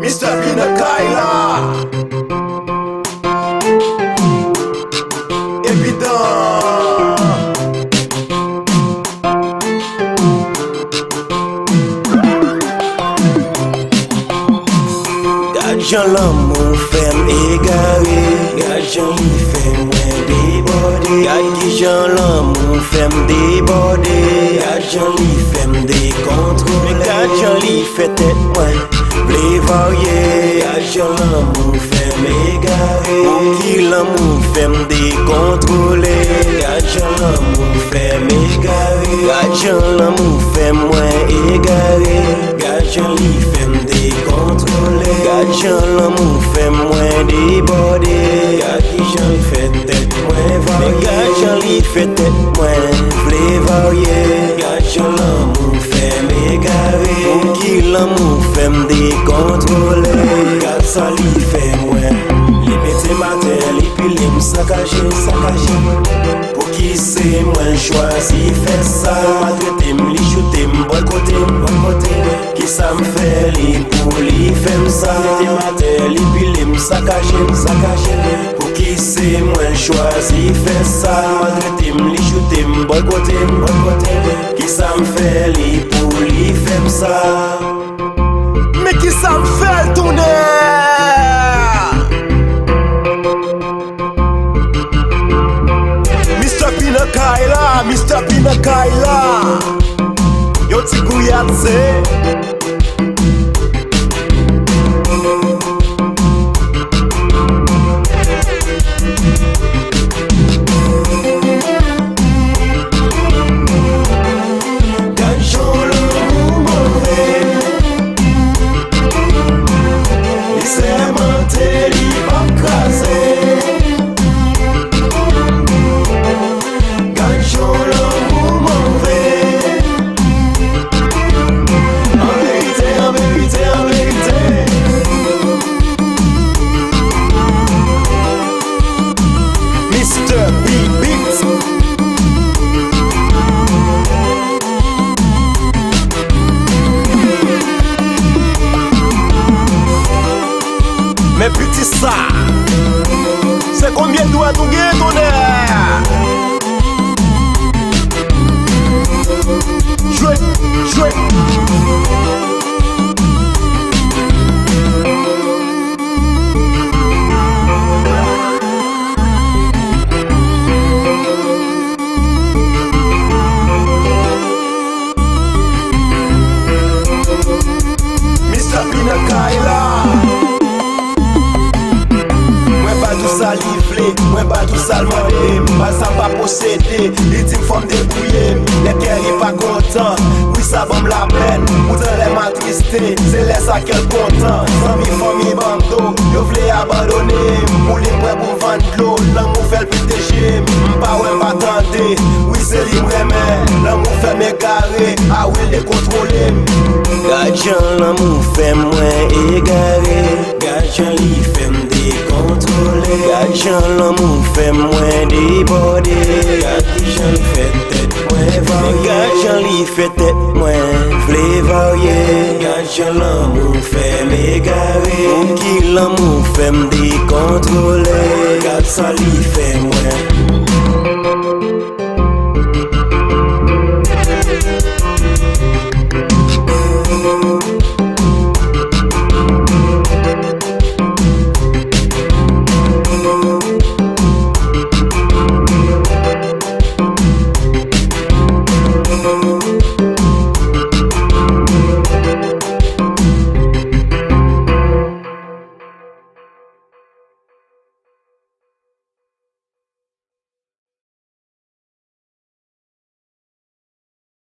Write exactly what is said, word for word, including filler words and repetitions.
Mister P nan kay la. Evidan. Gad jan lanmou fè m egare. Gad jan li fè mwen debòde. Gad kijan lanmou fè m debòde. Gad jan li fè m dekontwole. Men gad jan li fè tèt mwen vle varye. Gad jan lanmou fè m egare. Pouki lanmou fè m dekontwole? Gad jan lanmou fè m egare. Gad jan lanmou fè mwen egare. Gad jan li fè m dekontwole. Gad jan lanmou fè mwen debòde. Gad kijan l fè tèt mwen varye. Men gad jan li fè tèt mwen vle varye. Gad jan lanmou fè m egare. Pouki lanmou fè m dekontwole? Gad sa li fè mwen. Li mete m atè, li pile m sakaje, sakaje. Pouki se mwen l chwazi fè sa? Li maltrete m, li choute m, bòykote m, bòykote m. Kisa m fè li pou li fè m sa? Li mete m atè, li pile m sakaje, sakaje. Pouki se mwen l chwazi fè sa? Li maltrete m, li choute m, bòykote m, bòykote m. Kisa m fè li pou li fè m sa? Men kisa m fè l tounen? Mister P nan kay la, Mister P nan kay la. Yon ti gouyad se. Gad jan lanmou move. Li sèmante, li p ap kraze. Gad jan lanmou move. An verite, an verite, an verite. Mister P Beats. Men piti sa, se konbyen dwèt ou gen, tonnè? Jwe, jwe. Mister P nan kay la. Mwen ba l tou sa li vle, mwen ba l tou sa l mande. Baz sa pa posede, li di m fò m debouye m. Lè kè li pa kontan, wi sa ban m lapèn. Poutan lè m atriste, se lè sa kè l kontan. Zanmi, fanmi, bando, yo vle abandone m. Pou li m prè pou m vann dlo, lanmou fè l pete je m. M pa wè, m pa tande, wi se li m renmen. Lanmou fè m egare, a wi l dekontwole m. Gad jan lanmou fè mwen egare. Gad jan li fè m dekontwole. Gad jan lanmou fè mwen debòde. Gad kijan l fè tèt mwen varye. Gad jan li fè tèt mwen vle varye. Gad jan lanmou fè m egare. Pouki lanmou fè m dekontwole? Gad sa li fè mwen